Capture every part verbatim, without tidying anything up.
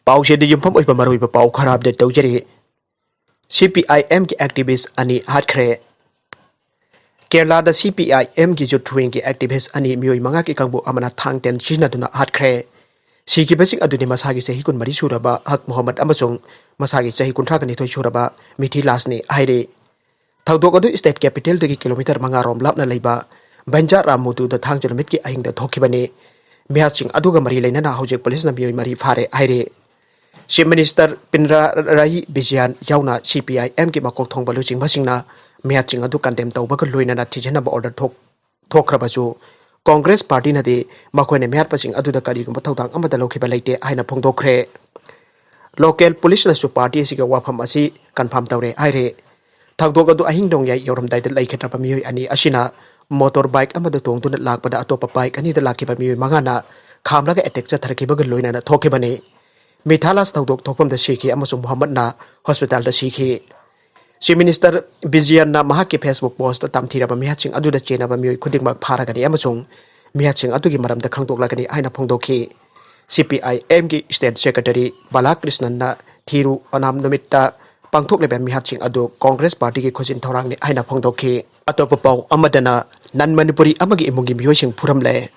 ꯄꯥꯎꯁꯦꯗ ꯌꯨꯝꯐꯝ ꯑꯣꯏꯕ ꯃꯔꯨꯑꯣꯏꯕ ꯄꯥꯎ ꯈꯔ ꯑꯞꯗꯦꯠ ꯇꯧꯖꯔꯤ꯫ ꯁꯤ ꯄꯤ ꯑꯥꯏ ꯑꯦꯝꯒꯤ ꯑꯦꯛꯇꯤꯚꯤꯁ ꯑꯅꯤ ꯍꯥꯠꯈ꯭ꯔꯦ꯫ ꯀꯦꯔꯂꯥꯗ ꯁꯤ ꯄꯤ ꯑꯥꯏ ꯑꯦꯝꯒꯤ ꯌꯨꯠ ꯋꯤꯡꯒꯤ ꯑꯦꯛꯇꯤꯚꯤꯁ ꯑꯅꯤ ꯃꯤꯑꯣꯏ ꯃꯉꯥꯒꯤ ꯀꯥꯡꯕꯨ ꯑꯃꯅ ꯊꯥꯡ ꯇꯦꯟ ꯁꯤꯖꯤꯟꯅꯗꯨꯅ ꯍꯥꯠꯈ꯭ꯔꯦ꯫ ꯁꯤꯈꯤꯕꯁꯤꯡ ꯑꯗꯨꯗꯤ ꯃꯁꯥꯒꯤ ꯆꯍꯤ ꯀꯨꯟꯃꯔꯤ ꯁꯨꯔꯕ ꯍꯛ ꯃꯣꯍꯝꯃꯗ ꯑꯃꯁꯨꯡ ꯃꯁꯥꯒꯤ ꯆꯍꯤ ꯀꯨꯟꯊ꯭ꯔꯥꯒ ꯅꯤꯊꯣꯏ ꯁꯨꯔꯕ ꯃꯤꯊꯤꯂꯥꯁꯅꯤ ꯍꯥꯏꯔꯤ꯫ ꯊꯧꯗꯣꯛ ꯑꯗꯨ ꯁ꯭ꯇꯦꯠ ꯀꯦꯄꯤꯇꯦꯜꯗꯒꯤ ꯀꯤꯂꯣꯃꯤꯇꯔ ꯃꯉꯥ ꯔꯣꯝ ꯂꯥꯞꯅ ꯂꯩꯕ ꯕꯟꯖꯥꯔꯥ ꯃꯨꯗꯨꯗ ꯊꯥꯡꯖ ꯅꯨꯃꯤꯠꯀꯤ ꯑꯍꯤꯡꯗ ꯊꯣꯛꯈꯤꯕꯅꯤ꯫ ꯃꯤꯍꯥꯠꯁꯤꯡ ꯑꯗꯨꯒ ꯃꯔꯤ ꯂꯩꯅꯅ ꯍꯧꯖꯤꯛ ꯄꯨꯂꯤꯁꯅ ꯃꯤꯑꯣꯏ ꯃꯔꯤ ꯐꯥꯔꯦ ꯍꯥꯏꯔꯤ꯫ ꯆꯤꯐ ꯃꯤꯅꯤꯁꯇꯔ ꯄꯤꯅꯔꯥꯌꯤ ꯕꯤꯖꯌꯟ ꯌꯥꯎꯅ ꯁꯤ ꯄꯤ ꯑꯥꯏ ꯑꯦꯝꯒꯤ ꯃꯀꯣꯛ ꯊꯣꯡꯕ ꯂꯨꯆꯤꯡꯕꯁꯤꯡꯅ ꯃꯤꯍꯥꯠꯁꯤꯡ ꯑꯗꯨ ꯀꯟꯗꯦꯝ ꯇꯧꯕꯒ ꯂꯣꯏꯅꯅ ꯊꯤꯖꯤꯟꯅꯕ ꯑꯣꯔꯗꯔ ꯊꯣꯛ-, ꯊꯣꯛꯈ꯭ꯔꯕꯁꯨ, ꯀꯣꯡꯒ꯭ꯔꯦꯁ ꯄꯥꯔꯇꯤꯅꯗꯤ ꯃꯈꯣꯏꯅ ꯃꯤꯍꯥꯠꯄꯁꯤꯡ ꯑꯗꯨꯗ ꯀꯔꯤꯒꯨꯝꯕ ꯊꯧꯗꯥꯡ ꯑꯃꯠꯇ ꯂꯧꯈꯤꯕ ꯂꯩꯇꯦ ꯍꯥꯏꯅ ꯐꯣꯡꯗꯣꯛꯈ꯭ꯔꯦ꯫ ꯂꯣꯀꯦꯜ ꯄꯨꯂꯤꯁꯅꯁꯨ ꯄꯥꯔꯇꯤ ꯑꯁꯤꯒꯤ ꯋꯥꯐꯝ ꯑꯁꯤ ꯀꯟꯐꯥꯔꯝ ꯇꯧꯔꯦ ꯍꯥꯏꯔꯦ꯫ ꯊꯧꯗꯣꯛ ꯑꯗꯨ ꯑꯍꯤꯡ ꯅꯣꯡꯌꯥꯏ ꯌꯧꯔꯝꯗꯥꯏꯗ ꯂꯩꯈꯤꯗ꯭ꯔꯕ ꯃꯤꯑꯣꯏ ꯑꯅꯤ ꯑꯁꯤꯅ ꯃꯣꯇꯣꯔ ꯕꯥꯏꯛ ꯑꯃꯗ ꯇꯣꯡꯗꯨꯅ ꯂꯥꯛꯄꯗ ꯑꯇꯣꯞꯄ ꯕꯥꯏꯛ ꯑꯅꯤꯗ ꯂꯥꯛꯈꯤꯕ ꯃꯤꯑꯣꯏ ꯃꯉꯥꯅ ꯈꯥꯝꯂꯒ ꯑꯦꯇꯦꯛ ꯆꯠꯊꯔꯛꯈꯤꯕꯒ ꯂꯣꯏꯅꯅ ꯊꯣꯛꯈꯤꯕꯅꯤ꯫ ꯃꯤꯊꯥꯂꯥꯁ ꯊꯧꯗꯣꯛ ꯊꯣꯛꯐꯝꯗ ꯁꯤꯈꯤ ꯑꯃꯁꯨꯡ ꯃꯨꯍꯝꯃꯗꯅ ꯍꯣꯁꯄꯤꯇꯥꯜꯗ ꯁꯤꯈꯤ꯫ ꯆꯤꯐ ꯃꯤꯅꯤꯁꯇꯔ ꯕꯤꯖꯤꯌꯟꯅ ꯃꯍꯥꯛꯀꯤ ꯐꯦꯁꯕꯨꯛ ꯄꯣꯁꯇ ꯇꯝꯊꯤꯔꯕ ꯃꯤꯍꯥꯠꯁꯤꯡ ꯑꯗꯨꯗ ꯆꯦꯟꯅꯕ ꯃꯤꯑꯣꯏ ꯈꯨꯗꯤꯡꯃꯛ ꯐꯥꯔꯒꯅꯤ ꯑꯃꯁꯨꯡ ꯃꯤꯍꯥꯠꯁꯤꯡ ꯑꯗꯨꯒꯤ ꯃꯔꯝꯗ ꯈꯪꯗꯣꯛꯂꯒꯅꯤ ꯍꯥꯏꯅ ꯐꯣꯡꯗꯣꯛꯈꯤ꯫ ꯁꯤ ꯄꯤ ꯑꯥꯏ ꯑꯦꯝꯒꯤ ꯁ꯭ꯇꯦꯠ ꯁꯦꯀ꯭ꯔꯦꯇꯔꯤ ꯕꯥꯂꯥꯀ꯭ꯔꯤꯁꯅꯟꯅ ꯊꯤꯔꯨ ꯑꯣꯅꯥꯝ ꯅꯨꯃꯤꯠꯇ ꯄꯥꯡꯊꯣꯛꯂꯤꯕ ꯃꯤꯍꯥꯠꯁꯤꯡ ꯑꯗꯨ ꯀꯣꯡꯒ꯭ꯔꯦꯁ ꯄꯥꯔꯇꯤꯒꯤ ꯈꯨꯖꯤꯟ ꯊꯧꯔꯥꯡꯅꯤ ꯍꯥꯏꯅ ꯐꯣꯡꯗꯣꯛꯈꯤ꯫ ꯑꯇꯣꯞꯄ ꯄꯥꯎ ꯑꯃꯗꯅ ꯅꯟ ꯃꯅꯤꯄꯨꯔꯤ ꯑꯃꯒꯤ ꯏꯃꯨꯡꯒꯤ ꯃꯤꯑꯣꯏꯁꯤꯡ ꯐꯨꯔꯝꯂꯦ꯫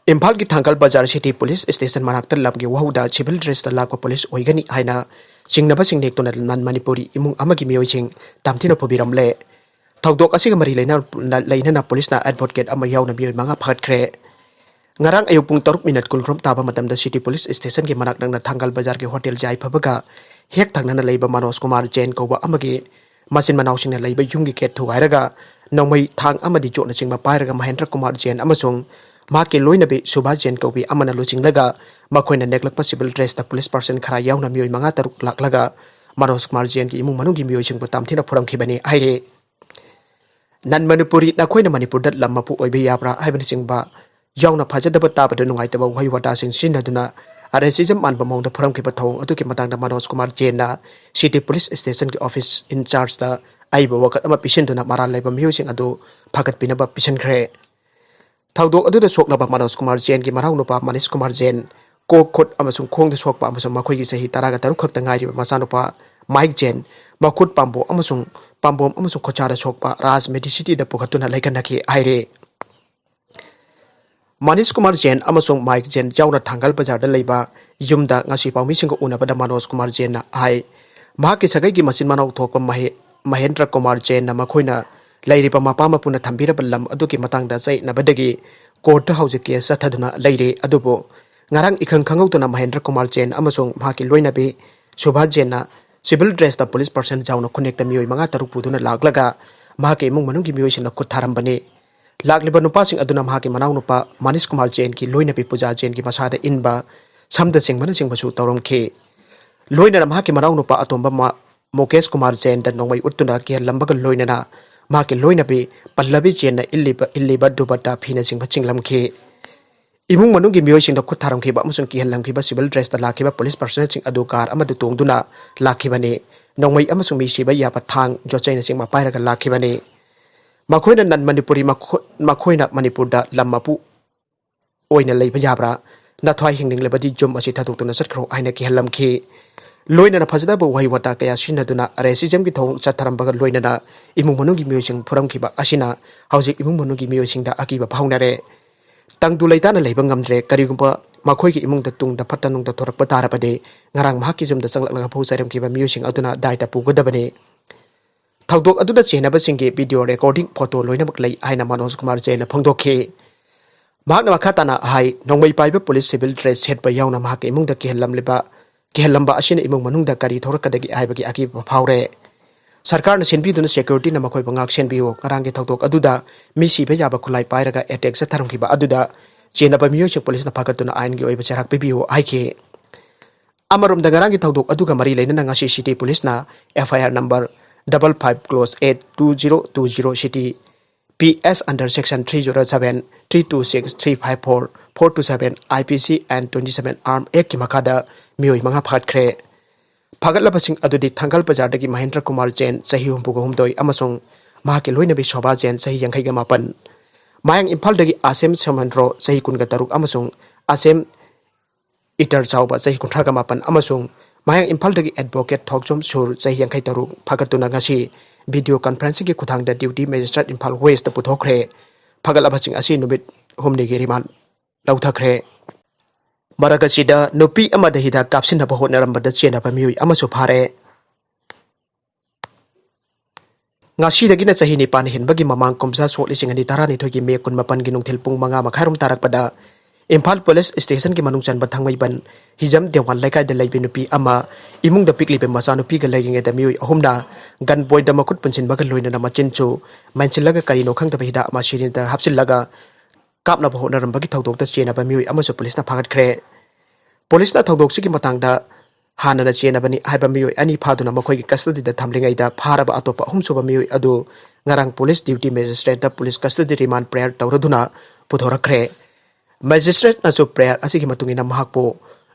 ꯏꯝꯐꯥꯜꯒꯤ ꯊꯥꯡꯒꯜ ꯕꯖꯥꯔ ꯁꯤꯇꯤ ꯄꯨꯂꯤꯁ ꯁ꯭ꯇꯦꯁꯟ ꯃꯅꯥꯛꯇ ꯂꯝꯒꯤ ꯋꯥꯍꯧꯗ ꯁꯤꯚꯤꯜ ꯗ꯭ꯔꯦꯁꯇ ꯂꯥꯛꯄ ꯄꯨꯂꯤꯁ ꯑꯣꯏꯒꯅꯤ ꯍꯥꯏꯅ ꯆꯤꯡꯅꯕꯁꯤꯡ ꯅꯦꯛꯇꯨꯅ ꯅꯟ ꯃꯅꯤꯄꯨꯔꯤ ꯏꯃꯨꯡ ꯑꯃꯒꯤ ꯃꯤꯑꯣꯏꯁꯤꯡ ꯇꯝꯊꯤꯅ ꯐꯨꯕꯤꯔꯝꯂꯦ꯫ ꯊꯧꯗꯣꯛ ꯑꯁꯤꯒ ꯃꯔꯤ ꯂꯩꯅ-, ꯂꯩꯅꯅ ꯄꯨꯂꯤꯁꯅ ꯑꯦꯗꯚꯣꯀꯦꯠ ꯑꯃ ꯌꯥꯎꯅ ꯃꯤꯑꯣꯏ ꯃꯉꯥ ꯐꯥꯒꯠꯈ꯭ꯔꯦ꯫ ꯉꯔꯥꯡ ꯑꯌꯨꯛ ꯄꯨꯡ ꯇꯔꯨꯛ ꯃꯤꯅꯠ ꯀꯨꯟꯔꯣꯝ ꯇꯥꯕ ꯃꯇꯝꯗ ꯁꯤꯇꯤ ꯄꯨꯂꯤꯁ ꯁ꯭ꯇꯦꯁꯟꯒꯤ ꯃꯅꯥꯛ ꯅꯛꯅ ꯊꯥꯡꯒꯜ ꯕꯖꯥꯔꯒꯤ ꯍꯣꯇꯦꯜ ꯌꯥꯏꯐꯕꯒ ꯍꯦꯛ ꯊꯪꯅꯅ ꯂꯩꯕ ꯃꯅꯣꯖ ꯀꯨꯃꯥꯔ ꯖꯦꯟ ꯀꯧꯕ ꯑꯃꯒꯤ ꯃꯆꯤꯟ ꯃꯅꯥꯎꯁꯤꯡꯅ ꯂꯩꯕ ꯌꯨꯝꯒꯤ ꯒꯦꯠ ꯊꯨꯒꯥꯏꯔꯒ ꯅꯣꯡꯃꯩ, ꯊꯥꯡ ꯑꯃꯗꯤ ꯆꯣꯠꯅꯆꯤꯡꯕ ꯄꯥꯏꯔꯒ ꯃꯍꯦꯟꯗ꯭ꯔ ꯀꯨꯃꯥꯔ ꯖꯦꯟ ꯑꯃꯁꯨꯡ ꯃꯍꯥꯛꯀꯤ ꯂꯣꯏꯅꯕꯤ ꯁꯨꯚꯥꯁ ꯖꯦꯟ ꯀꯧꯕꯤ ꯑꯃꯅ ꯂꯨꯆꯤꯡꯂꯒ ꯃꯈꯣꯏꯅ ꯅꯦꯛꯂꯛꯄ ꯁꯤꯚꯤꯜ ꯗ꯭ꯔꯦꯁꯇ ꯄꯨꯂꯤꯁ ꯄꯥꯔꯁꯟ ꯈꯔ ꯌꯥꯎꯅ ꯃꯤꯑꯣꯏ ꯃꯉꯥ ꯇꯔꯨꯛ ꯂꯥꯛꯂꯒ ꯃꯅꯣꯖ ꯀꯨꯃꯥꯔ ꯖꯦꯟꯒꯤ ꯏꯃꯨꯡ ꯃꯅꯨꯡꯒꯤ ꯃꯤꯑꯣꯏꯁꯤꯡꯕꯨ ꯇꯝꯊꯤꯅ ꯐꯨꯔꯝꯈꯤꯕꯅꯤ ꯍꯥꯏꯔꯤ꯫ ꯅꯟ ꯃꯅꯤꯄꯨꯔꯤ, ꯅꯈꯣꯏꯅ ꯃꯅꯤꯄꯨꯔꯗ ꯂꯝ ꯃꯄꯨ ꯑꯣꯏꯕ ꯌꯥꯕ꯭ꯔꯥ ꯍꯥꯏꯕꯅꯆꯤꯡꯕ ꯌꯥꯎꯅ ꯐꯖꯗꯕ ꯇꯥꯕꯗ ꯅꯨꯡꯉꯥꯏꯇꯕ ꯋꯥꯍꯩ ꯋꯥꯇꯥꯁꯤꯡ ꯁꯤꯖꯤꯟꯅꯗꯨꯅ ꯔꯦꯁꯤꯖꯝ ꯃꯥꯟꯕ ꯃꯑꯣꯡꯗ ꯐꯨꯔꯝꯈꯤꯕ ꯊꯧꯑꯣꯡ ꯑꯗꯨꯒꯤ ꯃꯇꯥꯡꯗ Manoj Kumar ꯖꯦꯟꯅ city police ꯁ꯭ꯇꯦꯁꯟꯒꯤ office ꯏꯟꯆꯥꯔꯖꯇ ꯑꯏꯕ ꯋꯥꯀꯠ ꯑꯃ ꯄꯤꯁꯤꯟꯗꯨꯅ ꯃꯔꯥꯜ ꯂꯩꯕ ꯃꯤꯑꯣꯏꯁꯤꯡ ꯑꯗꯨ ꯐꯒꯠꯄꯤꯅꯕ ꯄꯤꯁꯤꯟꯈ꯭ꯔꯦ꯫ ꯊꯧꯗꯣꯛ ꯑꯗꯨꯗ ꯁꯣꯛꯂꯕ ꯃꯅꯣꯖ ꯀꯨꯃꯥꯔ ꯖꯦꯟꯒꯤ ꯃꯅꯥꯎꯅꯨꯄꯥ ꯃꯅꯤꯁ ꯀꯨꯃꯥꯔ ꯖꯦꯟ, ꯀꯣꯛ, ꯈꯨꯠ ꯑꯃꯁꯨꯡ ꯈꯣꯡꯗ ꯁꯣꯛꯄ ꯑꯃꯁꯨꯡ ꯃꯈꯣꯏꯒꯤ ꯆꯍꯤ ꯇꯔꯥꯒ ꯇꯔꯨꯛ ꯈꯛꯇ ꯉꯥꯏꯔꯤꯕ ꯃꯆꯥꯅꯨꯄꯥ ꯃꯥꯏꯛ ꯖꯦꯟ ꯃꯈꯨꯠ ꯄꯥꯝꯕꯣꯝ ꯑꯃꯁꯨꯡ, ꯄꯥꯝꯕꯣꯝ ꯑꯃꯁꯨꯡ ꯈꯨꯠꯁꯥꯗ ꯁꯣꯛꯄ ꯔꯥꯖ ꯃꯦꯗꯤꯁꯤꯇꯤꯗ ꯄꯨꯈꯠꯇꯨꯅ ꯂꯩꯈꯠꯅꯈꯤ ꯍꯥꯏꯔꯦ꯫ ꯃꯅꯤꯁ ꯀꯨꯃꯥꯔ ꯖꯦꯟ ꯑꯃꯁꯨꯡ ꯃꯥꯏꯛ ꯖꯦꯟ ꯌꯥꯎꯅ ꯊꯥꯡꯒꯜ ꯕꯖꯥꯔꯗ ꯂꯩꯕ ꯌꯨꯝꯗ ꯉꯁꯤ ꯄꯥꯎꯃꯤꯁꯤꯡꯒ ꯎꯅꯕꯗ ꯃꯅꯣꯖ ꯀꯨꯃꯥꯔ ꯖꯦꯟꯅ ꯍꯥꯏ, ꯃꯍꯥꯛꯀꯤ ꯁꯥꯒꯩꯒꯤ ꯃꯆꯤꯟ ꯃꯅꯥꯎ ꯊꯣꯛꯄ ꯃꯍꯦ-, ꯃꯍꯦꯟꯗ꯭ꯔ ꯀꯨꯃꯥꯔ ꯖꯦꯟꯅ ꯃꯈꯣꯏꯅ ꯂꯩꯔꯤꯕ ꯃꯄꯥ ꯃꯄꯨꯅ ꯊꯝꯕꯤꯔꯕ ꯂꯝ ꯑꯗꯨꯒꯤ ꯃꯇꯥꯡꯗ ꯆꯌꯦꯠꯅꯕꯗꯒꯤ ꯀꯣꯔꯠꯇ ꯍꯧꯖꯤꯛ ꯀꯦꯁ ꯆꯠꯊꯗꯨꯅ ꯂꯩꯔꯤ꯫ ꯑꯗꯨꯕꯨ ꯉꯔꯥꯡ ꯏꯈꯪ ꯈꯪꯍꯧꯗꯅ ꯃꯍꯦꯟꯗ꯭ꯔ ꯀꯨꯃꯥꯔ ꯖꯦꯟ ꯑꯃꯁꯨꯡ ꯃꯍꯥꯛꯀꯤ ꯂꯣꯏꯅꯕꯤ ꯁꯨꯚꯥ ꯖꯦꯟꯅ ꯁꯤꯚꯤꯜ ꯗ꯭ꯔꯦꯁꯇ ꯄꯨꯂꯤꯁ ꯄꯥꯔꯁꯟ ꯌꯥꯎꯅ ꯈꯨꯟꯅꯦꯛꯇ ꯃꯤꯑꯣꯏ ꯃꯉꯥ ꯇꯔꯨꯛ ꯄꯨꯗꯨꯅ ꯂꯥꯛꯂꯒ ꯃꯍꯥꯛꯀꯤ ꯏꯃꯨꯡ ꯃꯅꯨꯡꯒꯤ ꯃꯤꯑꯣꯏꯁꯤꯡꯅ ꯈꯨꯠ ꯊꯥꯔꯝꯕꯅꯤ꯫ ꯂꯥꯛꯂꯤꯕ ꯅꯨꯄꯥꯁꯤꯡ ꯑꯗꯨꯅ ꯃꯍꯥꯛꯀꯤ ꯃꯅꯥꯎꯅꯨꯄꯥ ꯃꯅꯤꯁ ꯀꯨꯃꯥꯔ ꯖꯦꯟꯒꯤ ꯂꯣꯏꯅꯕꯤ ꯄꯨꯖꯥ ꯖꯦꯟꯒꯤ ꯃꯁꯥꯗ ꯏꯟꯕ ꯁꯝꯗ ꯆꯤꯡꯕꯅꯆꯤꯡꯕꯁꯨ ꯇꯧꯔꯝꯈꯤ꯫ ꯂꯣꯏꯅꯅ ꯃꯍꯥꯛꯀꯤ ꯃꯅꯥꯎꯅꯨꯄꯥ ꯑꯇꯣꯝꯕ ꯃ-, ꯃꯨꯀꯦꯁ ꯀꯨꯃꯥꯔ ꯖꯦꯟꯗ ꯅꯣꯡꯃꯩ ꯎꯠꯇꯨꯅ ꯀꯤꯍꯜꯂꯝꯕꯒ ꯂꯣꯏꯅꯅ ꯃꯍꯥꯛꯀꯤ ꯂꯣꯏꯅꯕꯤ ꯄꯜꯂꯕꯤ ꯖꯦꯟꯅ ꯏꯜꯂꯤꯕ, ꯏꯜꯂꯤꯕ ꯗꯨꯕꯠꯇꯥ ꯐꯤꯅꯆꯤꯡꯕ ꯆꯤꯡꯂꯝꯈꯤ꯫ ꯏꯃꯨꯡ ꯃꯅꯨꯡꯒꯤ ꯃꯤꯑꯣꯏꯁꯤꯡꯗ ꯈꯨꯠ ꯊꯥꯔꯝꯈꯤꯕ ꯑꯃꯁꯨꯡ ꯀꯤꯍꯜꯂꯝꯈꯤꯕ ꯁꯤꯚꯤꯜ ꯗ꯭ꯔꯦꯁꯇ ꯂꯥꯛꯈꯤꯕ ꯄꯨꯂꯤꯁ ꯄꯥꯔꯁꯅꯦꯜꯁꯤꯡ ꯑꯗꯨ ꯀꯥꯔ ꯑꯃꯗ ꯇꯣꯡꯗꯨꯅ ꯂꯥꯛꯈꯤꯕꯅꯤ꯫ ꯅꯣꯡꯃꯩ ꯑꯃꯁꯨꯡ ꯃꯤ ꯁꯤꯕ ꯌꯥꯕ ꯊꯥꯡ, ꯌꯣꯠꯆꯩꯅꯆꯤꯡꯕ ꯄꯥꯏꯔꯒ ꯂꯥꯛꯈꯤꯕꯅꯤ꯫ ꯃꯈꯣꯏꯅ ꯅꯟ ꯃꯅꯤꯄꯨꯔꯤ ꯃꯈꯣ-, ꯃꯈꯣꯏꯅ ꯃꯅꯤꯄꯨꯔꯗ ꯂꯝ ꯃꯄꯨ ꯑꯣꯏꯅ ꯂꯩꯕ ꯌꯥꯕ꯭ꯔꯥ? ꯅꯊ꯭ꯋꯥꯏ ꯍꯤꯡꯅꯤꯡꯂꯕꯗꯤ ꯌꯨꯝ ꯑꯁꯤ ꯊꯥꯗꯣꯛꯇꯨꯅ ꯆꯠꯈ꯭ꯔꯣ ꯍꯥꯏꯅ ꯀꯤꯍꯜꯂꯝꯈꯤ꯫ ꯂꯣꯏꯅꯅ ꯐꯖꯗꯕ ꯋꯥꯍꯩ ꯋꯥꯇꯥ ꯀꯌꯥ ꯁꯤꯖꯤꯟꯅꯗꯨꯅ ꯔꯦꯁꯤꯖꯝꯒꯤ ꯊꯧꯑꯣꯡ ꯆꯠꯊꯔꯝꯕꯒ ꯂꯣꯏꯅꯅ ꯏꯃꯨꯡ ꯃꯅꯨꯡꯒꯤ ꯃꯤꯑꯣꯏꯁꯤꯡ ꯐꯨꯔꯝꯈꯤꯕ ꯑꯁꯤꯅ ꯍꯧꯖꯤꯛ ꯏꯃꯨꯡ ꯃꯅꯨꯡꯒꯤ ꯃꯤꯑꯣꯏꯁꯤꯡꯗ ꯑꯀꯤꯕ ꯐꯥꯎꯅꯔꯦ꯫ ꯇꯪꯗꯨ ꯂꯩꯇꯥꯅ ꯂꯩꯕ ꯉꯝꯗ꯭ꯔꯦ꯫ ꯀꯔꯤꯒꯨꯝꯕ ꯃꯈꯣꯏꯒꯤ ꯏꯃꯨꯡꯗ ꯇꯨꯡꯗ ꯐꯠꯇ ꯅꯨꯡꯗ ꯊꯣꯔꯛꯄ ꯇꯥꯔꯕꯗꯤ ꯉꯔꯥꯡ ꯃꯍꯥꯛꯀꯤ ꯌꯨꯝꯗ ꯆꯪꯂꯛꯂꯒ ꯐꯨ ꯆꯩꯔꯝꯈꯤꯕ ꯃꯤꯑꯣꯏꯁꯤꯡ ꯑꯗꯨꯅ ꯗꯥꯏꯇ ꯄꯨꯒꯗꯕꯅꯤ꯫ ꯊꯧꯗꯣꯛ ꯑꯗꯨꯗ ꯆꯦꯟꯅꯕꯁꯤꯡꯒꯤ ꯚꯤꯗꯤꯑꯣ ꯔꯦꯀꯣꯔꯗꯤꯡ, ꯐꯣꯇꯣ ꯂꯣꯏꯅꯃꯛ ꯂꯩ ꯍꯥꯏꯅ ꯃꯅꯣꯖ ꯀꯨꯃꯥꯔ ꯖꯦꯟꯅ ꯐꯣꯡꯗꯣꯛꯈꯤ꯫ ꯃꯍꯥꯛꯅ ꯃꯈꯥ ꯇꯥꯅ ꯍꯥꯏ, ꯅꯣꯡꯃꯩ ꯄꯥꯏꯕ ꯄꯨꯂꯤꯁ ꯁꯤꯚꯤꯜ ꯗ꯭ꯔꯦꯁ ꯁꯦꯠꯄ ꯌꯥꯎꯅ ꯃꯍꯥꯛꯀꯤ ꯏꯃꯨꯡꯗ ꯀꯤꯍꯜꯂꯝꯂꯤꯕ, ꯀꯤꯍꯜꯂꯝꯕ ꯑꯁꯤꯅ ꯏꯃꯨꯡ ꯃꯅꯨꯡꯗ ꯀꯔꯤ ꯊꯣꯛꯂꯛꯀꯗꯒꯦ ꯍꯥꯏꯕꯒꯤ ꯑꯀꯤꯕ ꯐꯥꯎꯔꯦ꯫ ꯁꯔꯀꯥꯔꯅ ꯁꯤꯟꯕꯤꯗꯨꯅ ꯁꯦꯀ꯭ꯌꯨꯔꯤꯇꯤꯅ ꯃꯈꯣꯏꯕꯨ ꯉꯥꯛ ꯁꯦꯟꯕꯤꯌꯨ꯫ ꯉꯔꯥꯡꯒꯤ ꯊꯧꯗꯣꯛ ꯑꯗꯨꯗ ꯃꯤ ꯁꯤꯕ ꯌꯥꯕ ꯈꯨꯠꯂꯥꯏ ꯄꯥꯏꯔꯒ ꯑꯦꯇꯦꯛ ꯆꯠꯊꯔꯝꯈꯤꯕ ꯑꯗꯨꯗ ꯆꯦꯟꯅꯕ ꯃꯤꯑꯣꯏꯁꯤꯡ ꯄꯨꯂꯤꯁꯅ ꯐꯥꯒꯠꯇꯨꯅ ꯑꯥꯏꯟꯒꯤ ꯑꯣꯏꯕ ꯆꯩꯔꯥꯛ ꯄꯤꯕꯤꯌꯨ ꯍꯥꯏꯈꯤ꯫ ꯑꯃꯔꯣꯝꯗ ꯉꯔꯥꯡꯒꯤ ꯊꯧꯗꯣꯛ ꯑꯗꯨꯒ ꯃꯔꯤ ꯂꯩꯅꯅ ꯉꯁꯤ ꯁꯤꯇꯤ ꯄꯨꯂꯤꯁꯅ F I R number double five close eight two zero two zero city P S under section three zero seven, three two six, three five four, four two seven, I P C and twenty seven Arm Act ꯀꯤ ꯃꯈꯥꯗ ꯃꯤꯑꯣꯏ ꯃꯉꯥ ꯐꯥꯒꯠꯈ꯭ꯔꯦ꯫ ꯐꯥꯒꯠꯂꯕꯁꯤꯡ ꯑꯗꯨꯗꯤ ꯊꯥꯡꯒꯜ ꯕꯖꯥꯔꯗꯒꯤ ꯃꯍꯦꯟꯗ꯭ꯔ ꯀꯨꯃꯥꯔ ꯖꯦꯟ, ꯆꯍꯤ ꯍꯨꯝꯐꯨꯒ ꯍꯨꯝꯗꯣꯏ, ꯑꯃꯁꯨꯡ ꯃꯍꯥꯛꯀꯤ ꯂꯣꯏꯅꯕꯤ ꯁꯣꯚꯥ ꯖꯦꯟ, ꯆꯍꯤ ꯌꯥꯡꯈꯩꯒ ꯃꯥꯄꯟ, ꯃꯌꯥꯡ ꯏꯝꯐꯥꯜꯗꯒꯤ ꯑꯥꯁꯦꯝ ꯁꯦꯃꯟꯗ꯭ꯔꯣ, ꯆꯍꯤ ꯀꯨꯟꯒ ꯇꯔꯨꯛ, ꯑꯃꯁꯨꯡ ꯑꯥꯁꯦꯝ ꯏꯇꯔ ꯆꯥꯎꯕ, ꯆꯍꯤ ꯀꯨꯟꯊ꯭ꯔꯥꯒ ꯃꯥꯄꯟ, ꯑꯃꯁꯨꯡ ꯃꯌꯥꯡ ꯏꯝꯐꯥꯜꯗꯒꯤ ꯑꯦꯗꯚꯣꯀꯦꯠ ꯊꯣꯛꯆꯣꯝ ꯁꯨꯔ, ꯆꯍꯤ ꯌꯥꯡꯈꯩ ꯇꯔꯨꯛ, ꯐꯥꯒꯠꯇꯨꯅ ꯉꯁꯤ ꯚꯤꯗꯤꯑꯣ ꯀꯟꯐꯔꯦꯟꯁꯤꯡꯒꯤ ꯈꯨꯠꯊꯥꯡꯗ ꯗꯤꯄ꯭ꯌꯨꯇꯤ ꯃꯦꯖꯤꯁꯇ꯭ꯔꯦꯠ ꯏꯝꯐꯥꯜ ꯋꯦꯁꯇ ꯄꯨꯊꯣꯛꯈ꯭ꯔꯦ꯫ ꯐꯥꯒꯠꯂꯕꯁꯤꯡ ꯑꯁꯤ ꯅꯨꯃꯤꯠ ꯍꯨꯝꯅꯤꯒꯤ ꯔꯤꯃꯥꯟ ꯂꯧꯊꯈ꯭ꯔꯦ꯫ ꯃꯔꯛ ꯑꯁꯤꯗ ꯅꯨꯄꯤ ꯑꯃꯗ ꯍꯤꯗꯥꯛ ꯀꯥꯞꯁꯤꯟꯅꯕ ꯍꯣꯠꯅꯔꯝꯕꯗ ꯆꯦꯟꯅꯕ ꯃꯤꯑꯣꯏ ꯑꯃꯁꯨ ꯐꯥꯔꯦ꯫ ꯉꯁꯤꯗꯒꯤꯅ ꯆꯍꯤ ꯅꯤꯄꯥꯟ ꯍꯦꯟꯕꯒꯤ ꯃꯃꯥꯡ ꯀꯨꯝꯖꯥ ꯁꯣꯛ ꯂꯤꯁꯤꯡ ꯑꯅꯤ ꯇꯔꯥꯅꯤꯊꯣꯏꯒꯤ ꯃꯦ ꯀꯨꯟꯃꯥꯄꯟꯒꯤ ꯅꯨꯡꯊꯤꯜ ꯄꯨꯡ ꯃꯉꯥ ꯃꯈꯥꯏꯔꯣꯝ ꯇꯥꯔꯛꯄꯗ ꯏꯝꯐꯥꯜ ꯄꯨꯂꯤꯁ ꯁ꯭ꯇꯦꯁꯟꯒꯤ ꯃꯅꯨꯡ ꯆꯟꯕ ꯊꯥꯡꯃꯩꯕꯟ ꯍꯤꯖꯝ ꯗꯦꯋꯥꯟ ꯂꯩꯀꯥꯏꯗ ꯂꯩꯕ ꯅꯨꯄꯤ ꯑꯃ ꯏꯃꯨꯡꯗ ꯄꯤꯛꯂꯤꯕ ꯃꯆꯥꯅꯨꯄꯤꯒ ꯂꯩꯔꯤꯉꯩꯗ ꯃꯤꯑꯣꯏ ꯑꯍꯨꯝꯅ ꯒꯟ ꯄꯣꯏꯟꯠꯇ ꯃꯈꯨꯠ ꯄꯨꯟꯁꯤꯟꯕꯒ ꯂꯣꯏꯅꯅ ꯃꯆꯤꯟꯁꯨ ꯃꯦꯟꯁꯤꯜꯂꯒ ꯀꯔꯤꯅꯣ ꯈꯪꯗꯕ ꯍꯤꯗꯥꯛ ꯑꯃ ꯁꯤꯔꯤꯟꯖꯇ ꯍꯥꯞꯆꯤꯜꯂꯒ ꯀꯥꯞꯅꯕ ꯍꯣꯠꯅꯔꯝꯕꯒꯤ ꯊꯧꯗꯣꯛꯇ ꯆꯦꯟꯅꯕ ꯃꯤꯑꯣꯏ ꯑꯃꯁꯨ ꯄꯨꯂꯤꯁꯅ ꯐꯥꯒꯠꯈ꯭ꯔꯦ꯫ ꯄꯨꯂꯤꯁꯅ ꯊꯧꯗꯣꯛꯁꯤꯒꯤ ꯃꯇꯥꯡꯗ ꯍꯥꯟꯅꯅ ꯆꯦꯟꯅꯕꯅꯤ ꯍꯥꯏꯕ ꯃꯤꯑꯣꯏ ꯑꯅꯤ ꯐꯥꯗꯨꯅ ꯃꯈꯣꯏꯒꯤ ꯀꯁꯇꯗꯤꯗ ꯊꯝꯂꯤꯉꯩꯗ ꯐꯥꯔꯕ ꯑꯇꯣꯞꯄ ꯑꯍꯨꯝꯁꯨꯕ ꯃꯤꯑꯣꯏ ꯑꯗꯨ ꯉꯔꯥꯡ ꯄꯨꯂꯤꯁ ꯗ꯭ꯌꯨꯇꯤ ꯃꯦꯖꯤꯁꯇ꯭ꯔꯦꯠꯇ ꯄꯨꯂꯤꯁ ꯀꯁꯇꯗꯤ ꯔꯤꯃꯥꯟ ꯄ꯭ꯔꯦꯌꯔ ꯇꯧꯔꯗꯨꯅ ꯄꯨꯊꯣꯔꯛꯈ꯭ꯔꯦ꯫ ꯃꯦꯖꯤꯁꯇ꯭ꯔꯦꯠꯅꯁꯨ ꯄ꯭ꯔꯦꯌꯔ ꯑꯁꯤꯒꯤ ꯃꯇꯨꯡ ꯏꯟꯅ ꯃꯍꯥꯛꯄꯨ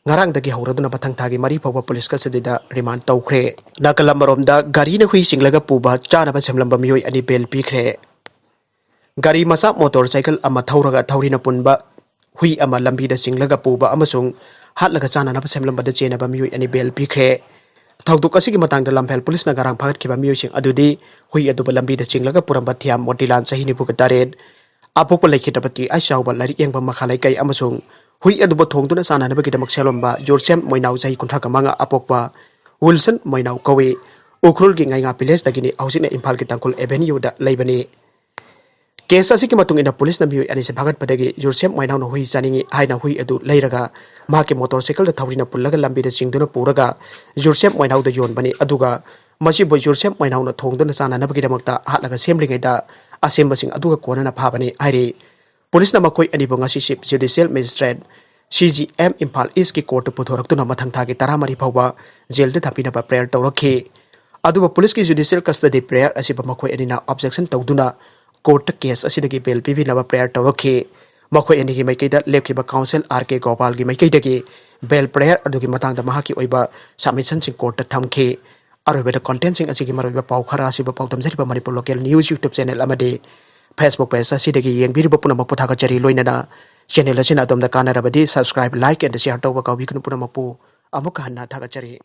ꯉꯔꯥꯡꯗꯒꯤ ꯍꯧꯔꯗꯨꯅ ꯃꯊꯪ ꯊꯥꯒꯤ ꯃꯔꯤ ꯐꯥꯎꯕ ꯄꯨꯂꯤꯁ ꯀꯁꯇꯗꯤꯗ ꯔꯤꯃꯥꯟ ꯇꯧꯈ꯭ꯔꯦ꯫ ꯅꯥꯀꯜ ꯑꯃꯔꯣꯝꯗ ꯒꯥꯔꯤꯅ ꯍꯨꯏ ꯆꯤꯡꯂꯒ ꯄꯨꯕ ꯆꯥꯅꯕ ꯁꯦꯝꯂꯝꯕ ꯃꯤꯑꯣꯏ ꯑꯅꯤ ꯕꯦꯜ ꯄꯤꯈ꯭ꯔꯦ꯫ ꯒꯥꯔꯤ ꯃꯆꯥ ꯃꯣꯇꯣꯔ ꯁꯥꯏꯀꯜ ꯑꯃ ꯊꯧꯔꯒ ꯊꯧꯔꯤꯅ ꯄꯨꯟꯕ ꯍꯨꯏ ꯑꯃ ꯂꯝꯕꯤꯗ ꯆꯤꯡꯂꯒ ꯄꯨꯕ ꯑꯃꯁꯨꯡ ꯍꯥꯠꯂꯒ ꯆꯥꯅꯅꯕ ꯁꯦꯝꯂꯝꯕꯗ ꯆꯦꯟꯅꯕ ꯃꯤꯑꯣꯏ ꯑꯅꯤ ꯕꯦꯜ ꯄꯤꯈ꯭ꯔꯦ꯫ ꯊꯧꯗꯣꯛ ꯑꯁꯤꯒꯤ ꯃꯇꯥꯡꯗ ꯂꯝꯐꯦꯜ ꯄꯨꯂꯤꯁꯅ ꯉꯔꯥꯡ ꯐꯥꯒꯠꯈꯤꯕ ꯃꯤꯑꯣꯏꯁꯤꯡ ꯑꯗꯨꯗꯤ ꯍꯨꯏ ꯑꯗꯨꯕꯨ ꯂꯝꯕꯤꯗ ꯆꯤꯡꯂꯒ ꯄꯨꯔꯝꯕ ꯊꯤꯌꯥꯝ ꯃꯣꯇꯤꯂꯥꯜ, ꯆꯍꯤ ꯅꯤꯐꯨꯒ ꯇꯔꯦꯠ, ꯑꯄꯣꯛꯄ ꯂꯩꯈꯤꯗ꯭ꯔꯕ ꯇꯤ ꯑꯥꯏ ꯆꯥꯎꯕ, ꯂꯥꯏꯔꯤꯛ ꯌꯦꯡꯕ ꯃꯈꯥ ꯂꯩꯀꯥꯏ, ꯑꯃꯁꯨꯡ ꯍꯨꯏ ꯑꯗꯨꯕꯨ ꯊꯣꯡꯗꯨꯅ ꯆꯥꯅꯅꯕꯒꯤꯗꯃꯛ ꯁꯦꯝꯂꯝꯕ ꯌꯨꯔꯁꯦꯝ ꯃꯣꯏꯅꯥꯎ, ꯆꯍꯤ ꯀꯨꯟꯊ꯭ꯔꯥꯒ ꯃꯉꯥ, ꯑꯄꯣꯛꯄ ꯋꯤꯜꯁꯟ ꯃꯣꯏꯅꯥꯎ ꯀꯧꯏ꯫ ꯎꯈ꯭ꯔꯨꯜꯒꯤ ꯉꯩꯉꯥ ꯚꯤꯂꯦꯖꯇꯒꯤꯅꯤ꯫ ꯍꯧꯖꯤꯛꯅ ꯏꯝꯐꯥꯜꯒꯤ ꯇꯥꯡꯈꯨꯜ ꯑꯦꯚꯦꯅ꯭ꯌꯨꯗ ꯂꯩꯕꯅꯤ꯫ ꯀꯦꯁ ꯑꯁꯤꯒꯤ ꯃꯇꯨꯡ ꯏꯟꯅ ꯄꯨꯂꯤꯁꯅ ꯃꯤꯑꯣꯏ ꯑꯅꯤꯁꯤ ꯐꯥꯒꯠꯄꯗꯒꯤ ꯌꯨꯔꯁꯦꯝ ꯃꯣꯏꯅꯥꯎꯅ ꯍꯨꯏ ꯆꯥꯅꯤꯡꯏ ꯍꯥꯏꯅ ꯍꯨꯏ ꯑꯗꯨ ꯂꯩꯔꯒ ꯃꯍꯥꯛꯀꯤ ꯃꯣꯇꯣꯔ ꯁꯥꯏꯀꯜꯗ ꯊꯧꯔꯤꯅ ꯄꯨꯜꯂꯒ ꯂꯝꯕꯤꯗ ꯆꯤꯡꯗꯨꯅ ꯄꯨꯔꯒ ꯌꯨꯔꯁꯦꯝ ꯃꯣꯏꯅꯥꯎꯗ ꯌꯣꯟꯕꯅꯤ꯫ ꯑꯗꯨꯒ ꯃꯁꯤꯕꯨ ꯌꯨꯔꯁꯦꯝ ꯃꯣꯏꯅꯥꯎꯅ ꯊꯣꯡꯗꯨꯅ ꯆꯥꯅꯅꯕꯒꯤꯗꯃꯛꯇ ꯍꯥꯠꯂꯒ ꯁꯦꯝꯂꯤꯉꯩꯗ ꯑꯁꯦꯝꯕꯁꯤꯡ ꯑꯗꯨꯒ ꯀꯣꯟꯅꯅ ꯐꯥꯕꯅꯤ ꯍꯥꯏꯔꯤ꯫ ꯄꯨꯂꯤꯁꯅ ꯃꯈꯣꯏ ꯑꯅꯤꯕꯨ ꯉꯁꯤ chief judicial magistrate, C J M, Imphal ꯏꯁꯀꯤ ꯀꯣꯔꯠꯇ ꯄꯨꯊꯣꯔꯛꯇꯨꯅ ꯃꯊꯪ ꯊꯥꯒꯤ ꯇꯔꯥꯃꯔꯤ ꯐꯥꯎꯕ ꯖꯦꯜꯗ ꯊꯝꯕꯤꯅꯕ ꯄ꯭ꯔꯦꯌꯔ ꯇꯧꯔꯛꯈꯤ꯫ ꯑꯗꯨꯕꯨ ꯄꯨꯂꯤꯁꯀꯤ ꯖꯨꯗꯤꯁꯤꯌꯦꯜ ꯀꯁꯇꯗꯤ ꯄ꯭ꯔꯦꯌꯔ ꯑꯁꯤꯕꯨ ꯃꯈꯣꯏ ꯑꯅꯤꯅ ꯑꯣꯕꯖꯦꯛꯁꯟ ꯇꯧꯗꯨꯅ ꯀꯣꯔꯠꯇ ꯀꯦꯁ ꯑꯁꯤꯗꯒꯤ ꯕꯦꯜ ꯄꯤꯕꯤꯅꯕ ꯄ꯭ꯔꯦꯌꯔ ꯇꯧꯔꯛꯈꯤ꯫ ꯃꯈꯣꯏ ꯑꯅꯤꯒꯤ ꯃꯥꯏꯀꯩꯗ ꯂꯦꯞꯈꯤꯕ ꯀꯥꯎꯟꯁꯤꯜ ꯑꯥꯔ ꯀꯦ ꯒꯣꯄꯥꯜꯒꯤ ꯃꯥꯏꯀꯩꯗꯒꯤ ꯕꯦꯜ ꯄ꯭ꯔꯦꯌꯔ ꯑꯗꯨꯒꯤ ꯃꯇꯥꯡꯗ ꯃꯍꯥꯛꯀꯤ ꯑꯣꯏꯕ ꯁꯕꯃꯤꯁꯟꯁꯤꯡ ꯀꯣꯔꯠꯇ ꯊꯝꯈꯤ꯫ ꯑꯔꯣꯏꯕꯗ ꯀꯣꯟꯇꯦꯟꯁꯤꯡ ꯑꯁꯤꯒꯤ ꯃꯔꯨꯑꯣꯏꯕ ꯄꯥꯎ ꯈꯔ ꯑꯁꯤꯕꯨ ꯄꯥꯎꯗꯝꯖꯔꯤꯕ Manipur local news YouTube channel ꯑꯃꯗꯤ Facebook page ꯑꯁꯤꯗꯒꯤ ꯌꯦꯡꯕꯤꯔꯤꯕ ꯄꯨꯝꯅꯃꯛꯄꯨ ꯊꯥꯒꯠꯆꯔꯤ꯫ ꯂꯣꯏꯅꯅ channel ꯑꯁꯤꯅ ꯑꯗꯣꯝꯗ ꯀꯥꯟꯅꯔꯕꯗꯤ subscribe, like and share ꯇꯧꯕ ꯀꯥꯎꯕꯤꯒꯅꯨ꯫ ꯄꯨꯝꯅꯃꯛꯄꯨ ꯑꯃꯨꯛꯀ ꯍꯟꯅ ꯊꯥꯒꯠꯆꯔꯤ꯫